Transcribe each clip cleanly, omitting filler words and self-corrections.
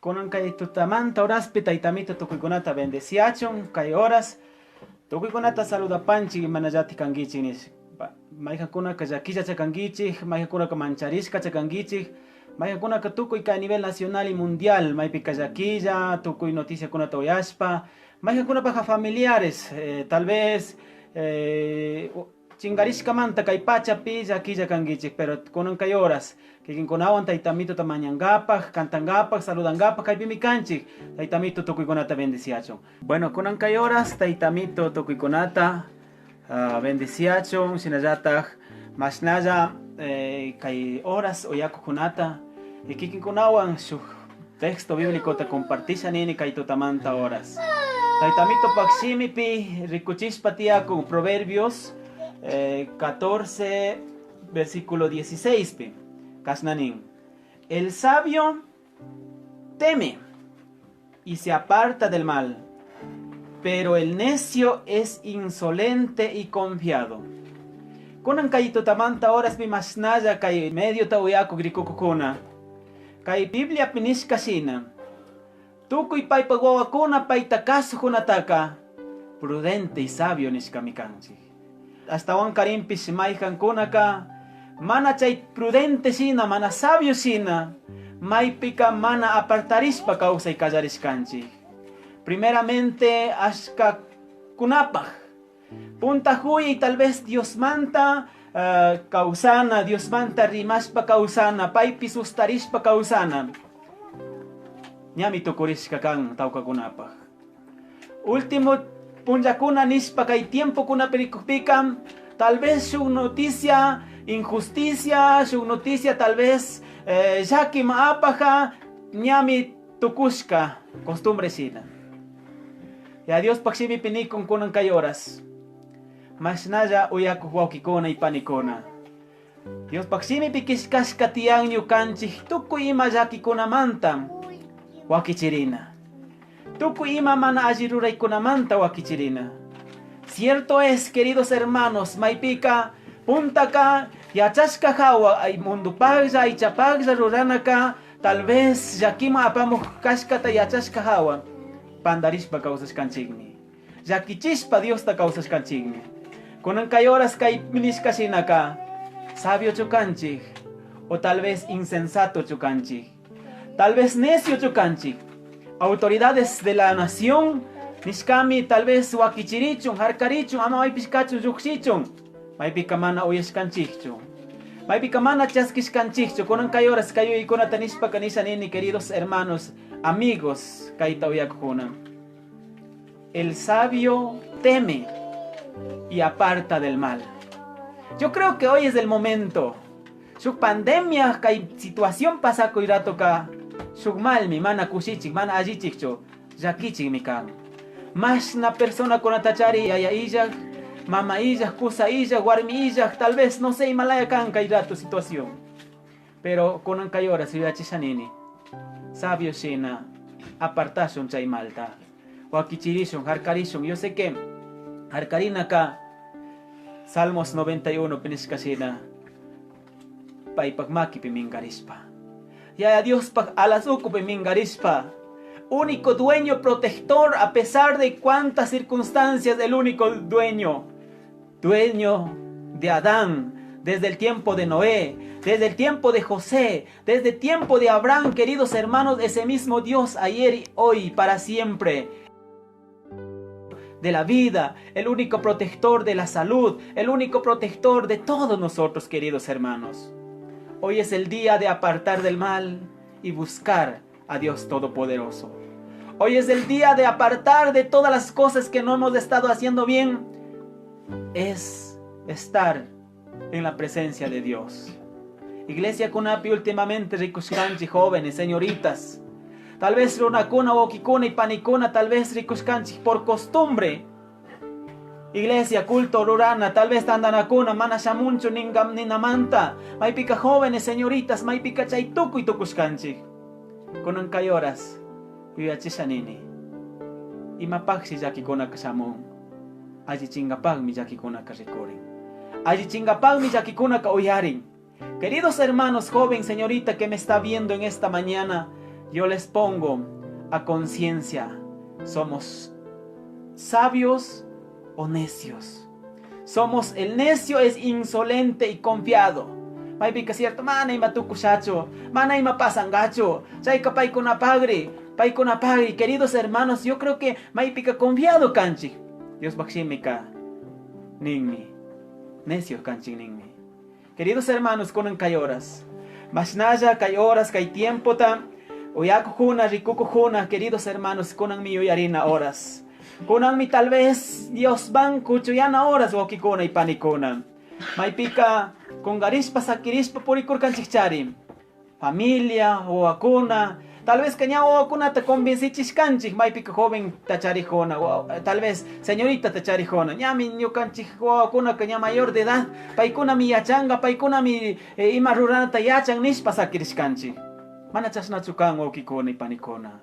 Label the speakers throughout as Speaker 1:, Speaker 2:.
Speaker 1: Kunan kay tutamanta horaspi Taytamito tukuykunata bendeciachun kay horas tukuykunata saludapanchik imanallatik kankichik nishpa. Mayqankunaka llakillacha kankichik, mayqankunaka mancharishkacha kankichik, mayqankunaka tukuy kay nivel nacional y mundial maypika llakilla tukuy noticiakunata uyashpa, mayqankunapaja familiares tal vez Chingarishcamanta cai pachapi llaquilla canguichij, pero cunan cai horas quiquincunahuan Taytamitota mañangapaj, cantangapaj, saludangapaj caipimi canchij. Taytamito tucuicunata bendiciachun. Bueno, cunan cai horas Taytamito tucuicunata bendiciachun, shinallataj mashnalla cai horas uyacujcunata y quiquincunahuan shuj texto biblicota compartisha nini cai tutamanta horas. Taytamitopac shimipi ricuchishpa tiyacun Proverbios 14 versículo 16 pi cashna nin: El sabio teme y se aparta del mal, pero el necio es insolente y confiado. Cunan cai tutamanta horaspi mashnalla cai mediota uyacuc ricucucuna. Cai Bibliapi nishca shina, tucui paipac huahuacuna paita cazucunataca prudente y sabio nishcami canchij. Ashtahuancarinpish maijancunaca mana chai prudente shina, mana sabio shina, maipica mana apartarishpa causai callarishcanchij. Primeramente ashcacunapaj punta juyai tal vez Diosmanta causana, Diosmanta rimashpa causana, paipi sustarishpa causana, ñami tucurishca can taucacunapaj. Último punllacuna nishpa cai tiempocunapi ricujpica, tal vez shuj noticia injusticia, shuj noticia tal vez llaqui apaja, ñami tucushca costumbre shina. Ya Diospaj shimipi nicun cunan cai horas. Mashnalla uyacuj huauquicuna y panicuna. Diospaj shimipi quillcashca tiyan ñucanchij tucui ima llaquicunamanta huaquichirina. Tucui ima mana alli ruraicunamanta huaquichirina. Cierto es, queridos hermanos, maipica puntaca yachashca jahua ay mundopajlla aichapajlla ruranaca tal vez llaquiman apamuj cashcata yachashca jahua pandarishpa causashcanchijmi. Llaquichishpa Diosta causashcanchijmi. Cunan cai horas cai nishca shinaca sabiochu canchij o tal vez insensatochu canchij. Tal vez neciochu canchij. Autoridades de la nación nishcami tal vez huaquichirichun, jarcarichun, ama maipish cachun llujshichun. Maipica mana uyashcanchijchu. Maipica mana chasquishcanchijchu. Cunan cai horas cai yuyaicunata nishpaca nisha nini, queridos hermanos, amigos, caita uyacujuna. El sabio teme y aparta del mal. Yo creo que hoy es el momento. Shuk pandemia kay situación pasakuy ratoka shuk malmi mana kushichik, mana allichikchu, llakichikmi kan. Mashna personakunatachari yaya illaj, mama illaj, kusa illaj, warmi illaj, tal vez no sé imalaya kan kay rato situación. Pero kunan kay horas yuyachisha nini. Sabio shina apartashun chay malta. Wakichirishun, harkarishun. Yo sé que harkarinaka Salmos 91 pi nishka shina paypak makipi mingarishpa. Yaya Diospaj alas ukupi mingarishpa. Único dueño protector a pesar de cuántas circunstancias, el único dueño. Dueño de Adán, desde el tiempo de Noé, desde el tiempo de José, desde el tiempo de Abraham, queridos hermanos, ese mismo Dios ayer y hoy, para siempre. De la vida, el único protector de la salud, el único protector de todos nosotros, queridos hermanos. Hoy es el día de apartar del mal y buscar a Dios Todopoderoso. Hoy es el día de apartar de todas las cosas que no hemos estado haciendo bien. Es estar en la presencia de Dios. Iglesia Kunapi últimamente rikushkanchik jóvenes, señoritas. Tal vez runakuna, wawkikuna y panikuna, tal vez rikushkanchik por costumbre. Iglesia, culto, rurana, tal vez tandanakuna, mana shamunchu ningam ninamanta. Maypika jóvenes, señoritas, maypika chay tukuy tukushkanchik. Kunan kay horas, yuyachisha nini. Imapaqshi llakikunaka shamun. Allichingapaqmi llakikunaka rikurin. Allichingapaqmi llakikunaka uyarin. Queridos hermanos, joven, señorita que me está viendo en esta mañana, Yo les pongo a conciencia, somos sabios o necios. Somos el necio es insolente y confiado. Maypika cierto, mana ima tukushachu, mana ima pasangachu, chayka paykunapagri, paykunapagri, queridos hermanos, yo creo que maypika confiado kanchik. Diospaj shimika ninmi, necio kanchik ninmi. Queridos hermanos, kunan kay horas, mashnalla kay horas, kay tiempota, uyakujuna, rikukujuna, queridos hermanos, kunanmi yuyarina horas. Kunanmi tal vez Diosman kuchuyana horas wawkikuna y panikuna. Maypika kungarishpa sakirishpa purikurkanchikchari. Familia, wawakuna, tal vez ña wawakunata convencichishkanchik maypika joven tacharijuna, tal vez señorita tacharijuna, ñami ñukanchik wawakunaka ña mayor de edad, paykunami yachanga, paykunami ima ruranata yachan nishpa sakirishkanchik. Mana chashnachu kan wawkikuna y panikuna.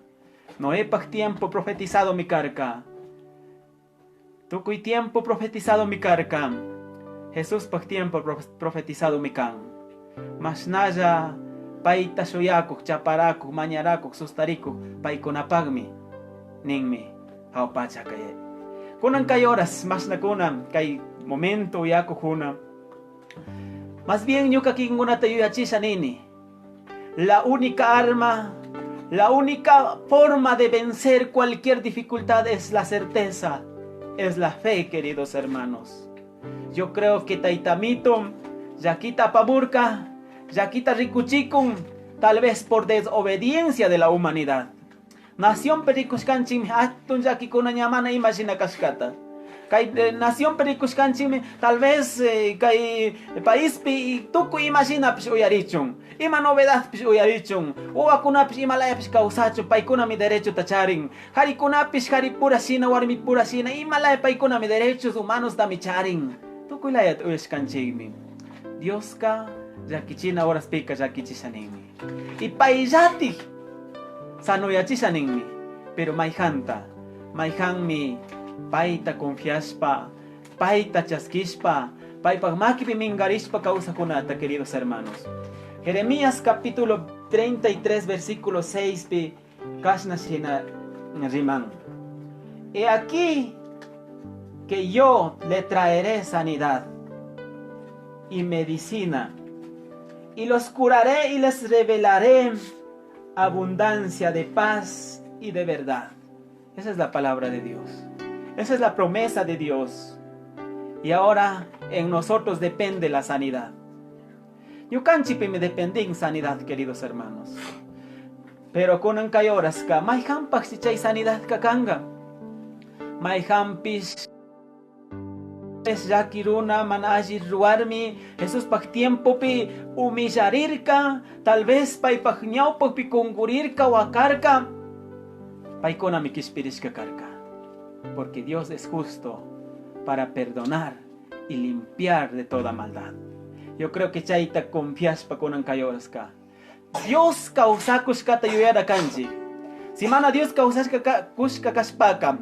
Speaker 1: Noepaj tiempo profetizado mi karka. Tukuy tiempo profetizado mi karka. Jesuspaj tiempo profetizado mi kan. Mashnalla payta shuyakuj, chaparakuj, mañarakuj, sustarikuj, paykunapagmi ninmi jahua pacha kay. Kunan kay horas, mashnakuna kay momento uyakujuna. Más bien ñuka kikinkunata yuyachisha nini. La única arma, la única forma de vencer cualquier dificultad es la certeza, es la fe, queridos hermanos. Yo creo que Taitamito, llaquita apamurka, llaquita rikuchikun, tal vez por desobediencia de la humanidad. Nación pi rikushkanchikmi, hatun llaquikuna ña mana ima shina kashkata. Kay nación pi rikushkanchikmi, tal vez kay paispi tukuy ima shinapish uyarichun, ima novedadpish uyarichun, wawakunapish ima layapish kawsachun, paykunami derechota charin. Jarikunapish jaripura shina, warmipura shina, ima laya paykunami derechos humanos tami charin. Tukuy layata uyashkanchikmi. Dioska llakichina horaspika llakichisha ninmi. Y payllatik sanuyachisha ninmi. Pero mayjanta, mayjanmi payta confiashpa, payta chaskishpa, paypaj makipi mingarishpa kawsakunata, queridos hermanos. Jeremías capítulo 33, versículo 6 pi kashna shina riman. He aquí que yo le traeré sanidad y medicina, y los curaré y les revelaré abundancia de paz y de verdad. Esa es la palabra de Dios. Esa es la promesa de Dios. Y ahora en nosotros depende la sanidad. Ñukanchikpimi depende en sanidad, queridos hermanos. Pero kunan kay horaska, mayhanpaj si chay sanidad kakanga. Mayhanpish llaki runa mana alli ruwarmi Jesuspaj tiempopi humillarirka, tal vez paypaj ñawpajpi kunkurirka, wakarka. Paykunami kishpirishka karka. Porque Dios es justo para perdonar y limpiar de toda maldad. Yo creo que chayta confiashpa kunan kay horaska. Dios kawsakushkata yuyara kanchik. Si mana Dios kawsashka kushka kashpaka,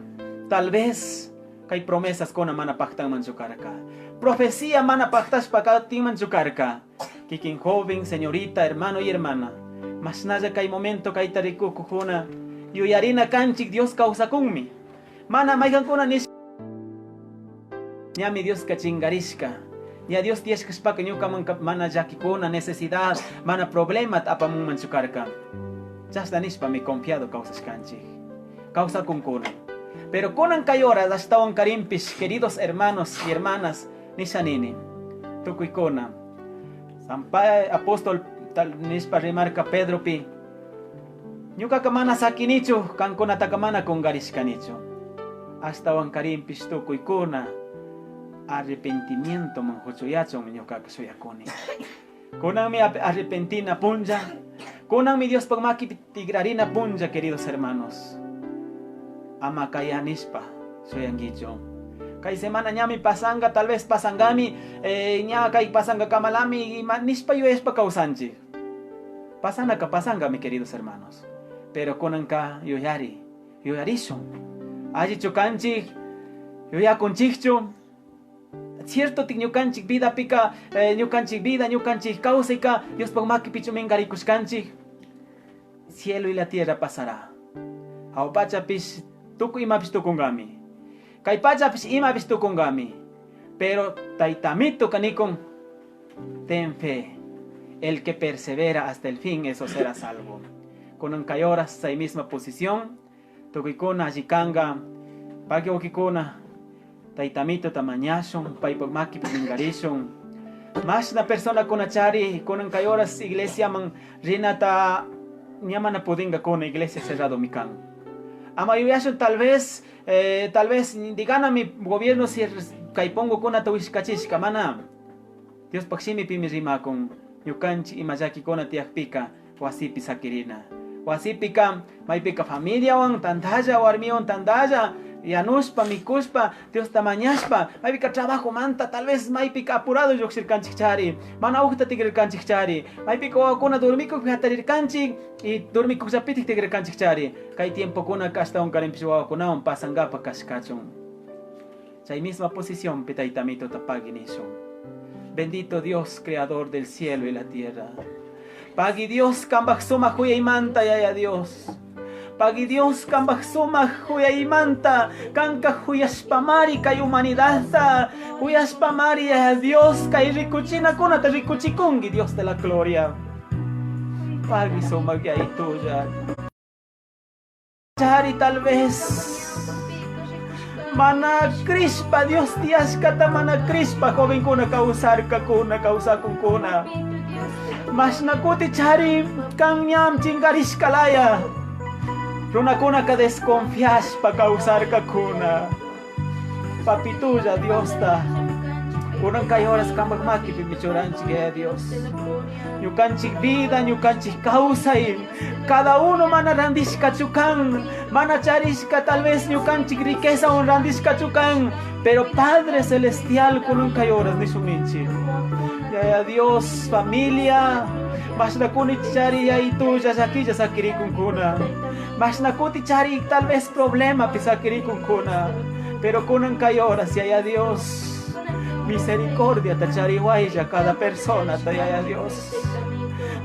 Speaker 1: tal vez kay promesas kuna mana paktanmanchu karka. Profecía mana paktashpa katinmanchu karka. Kikin joven, señorita, hermano y hermana. Mashnalla kay momento kayta rikukujuna. Yuyarina kanchik Dios kawsakunmi. Mana maykankuna nish ñami Dioska chingarishka. Ña Dios tiyashkashpaka ñukaman mana llakikuna, necesidad, mana problema apamunmanchu karka. Chashna nishpami confiado kawsashkanchik. Kawsakunkuna. Pero kunan kay horas ashtawan karinpish, queridos hermanos y hermanas, nisha nini. Tukuykuna. San apóstol tal nishpa rimarka Pedropi. Ñukaka mana sakinichu, kankunataka mana kungarishkanichu. Ashtawan karinpish tukuykuna. Arrepentimiento man huchuyachun ñukaka shuyakuni. Kunanmi arrepentina punlla. Kunanmi Diospaj makipi tigrarina punlla, queridos hermanos. Ama kayanishpa shuyankichu. Kay semana ñami pasanga, tal vez pasangami, ña kay pasanga kamalami, ima nishpa yuyashpa kawsanchik. Pasanaka pasangami, queridos hermanos. Pero kunanka yuyari, yuyarishun. Allichu kanchik, yuyakunchikchu. Cierto tik ñukanchik vida pika, ñukanchik vida, ñukanchik kawsayka, Diospaj makipichu mingarikushkanchik. Cielo y la tierra pasará. Jahua pachapish tucui imapish tucungami. Cai pachapish imapish tucungami. Pero Taitamito canicun, ten fe. El que persevera hasta el fin, eso será salvo. Cunan cai horas, chay misma posición, tucuicuna alli canga, pagui huauquicuna, Taitamito mañashun, paipaj maquipi mingarishun. Mashna personacunachari, cunan cai horas iglesiaman rinata ña mana pudingacuna, iglesia cerradomi can. Ama yuyashun tal vez, tal vez diganami gobierno cai pungucunata huishcachishca, mana. Diospaj shimipimi rimacun, ñucanchij ima llaquicuna tiyajpica huasipi saquirina. Huasipica maipica familiahuan tandalla, huarmihuan tandalla, yanushpa, micushpa, Diosta mañashpa, maipica trabajomanta tal vez maipica apurado llujshircanchijchari, mana ujta tigrircanchijchari, maipica huahuacuna dormicujpi jatarircanchij y dormicujllapitaj tigrircanchijchari. Cai tiempocunaca ashtahuancarinpish huahuacunahuan pasangapaj cashcachun. Chay misma posiciónpi Taitamituta pagui nishun. Bendito Dios, creador del cielo y la tierra. Pagui Dios, cambaj sumaj juyaimanta, Yaya Dios. Pagui Dios, cambaj sumaj juyaimanta, canca juyashpamari cay humanidadta, juyashpamari, Yaya Dios, cay ricuchinacunata ricuchicungui, Dios de la gloria. Pagui sumaj Yayitulla. Chari tal vez mana crishpa Dios tiyashcata mana crishpa jovencuna causarcacuna, causacuncuna. Mashna cuti chari can ñam chingarishcalaya. Runacunaka desconfiashpa causarcacuna. Papitulla Diosta. Kunan kay horas cambaj maquipimi churanchik, Yaya Dios. Ñukanchik vida, ñukanchik kawsay, cada uno mana randishkachu kan, mana charishka tal vez ñukanchik riquezawan randishkachu kan, pero Padre Celestial kunan kay horas nishun ninchik. Yaya Dios, familia, mashna kuni chari yayitulla llaquilla sakirikunkuna. Mashna kuti chari tal vez problemapi sakirikunkuna. Pero kunan kay horas, Yaya Dios, misericordia tacharihuaylla cada persona, Yaya Dios.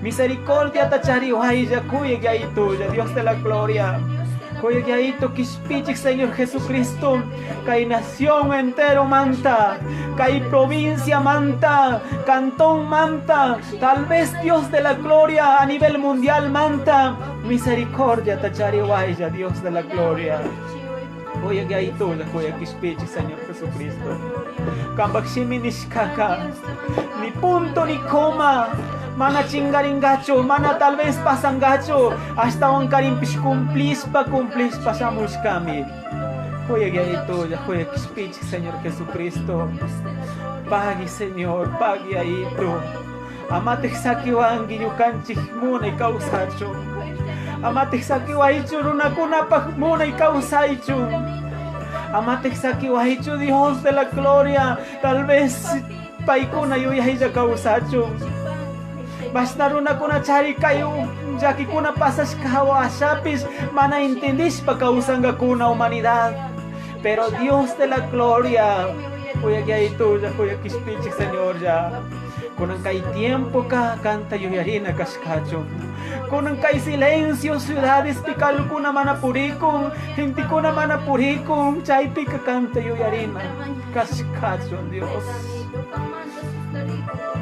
Speaker 1: Misericordia tacharihuaylla kuyek yayitulla, Dios de la gloria. Kuyek yayito kishpichik, Señor Jesucristo, kay nación entero manta, kay provincia manta, cantón manta, tal vez Dios de la gloria a nivel mundial manta. Misericordia tacharihuaylla, Dios de la gloria. Kuyek yayitulla, kuyek kishpichik, Señor Jesucristo. Kambaj shimi nishkaka, ni punto ni coma, mana chingaringachu, mana tal vez pasangachu, hasta wankarinpish cumplishpa, cumplishpa shamushkami. Kuyek yayitulla, kuyek kishpichik, Señor Jesucristo. Pagui, Señor, pagui yayito. Amataj saquiwanki ñukanchik munay kawsachun. Amataj saquiwaychu runakunapaj munay kawsaychun. Amataj saquiwaychu, Dios de la gloria, tal vez paykuna yuyaylla kawsachun. Mashna runakuna chari kay llakikuna pasashka washapish mana entendishpa kawsankakuna humanidad. Pero Dios de la gloria, kuyak yayitulla, kuyak kishpichik, Señor, ya. Kunan kay tiempo ka kanta yuyarina kashkachun. Kunan kay silencio ciudades pikalkuna mana purikun, gentekuna mana purikun, chaypika kanta yuyarina kashkachun, Dios.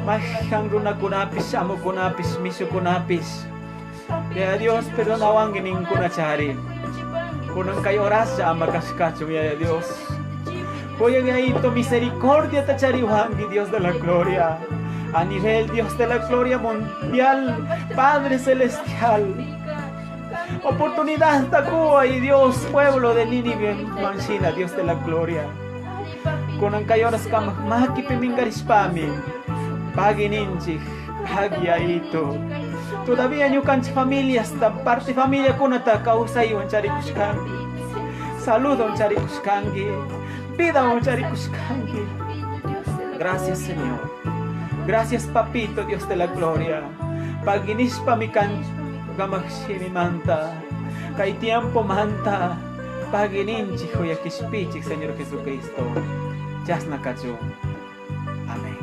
Speaker 1: Mayhan runakunapish, amukunapish, mishukunapish. Yaya Dios, perdonawanki ninkuna chari. Kunan kay horaslla ama kashkachun, Yaya Dios. Kuyak yayito misericordia tachariwanki, Dios de la gloria. A nivel Dios de la gloria mundial, Padre Celestial. Oportunidad takuway, Dios, pueblo de Nínive, Manchina, Dios de la gloria. Kunan kay horas kambaj makipi mingarishpami. Pagui ninchik, pagui yayito. Todavía ñukanchik familias, parte familia kunata kawsaywan charikushkanki. Saludo charikushkanki. Vida charikushkanki. Gracias, Señor. Gracias, Papito, Dios de la gloria. Pagui nishpami kan kambaj shimimanta. Kay tiempo manta. Pagui ninchik kuyakishpichik, Señor Jesucristo. Chasna kachun. Amén.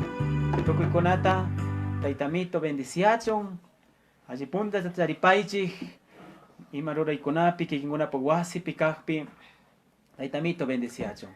Speaker 1: Tukuykunata, Taytamito bendiciachun. Alli punta charipaychik. Ima ruraicunapi kikinkunapuk wasipi kakpi Tayta Amito bendiciachun.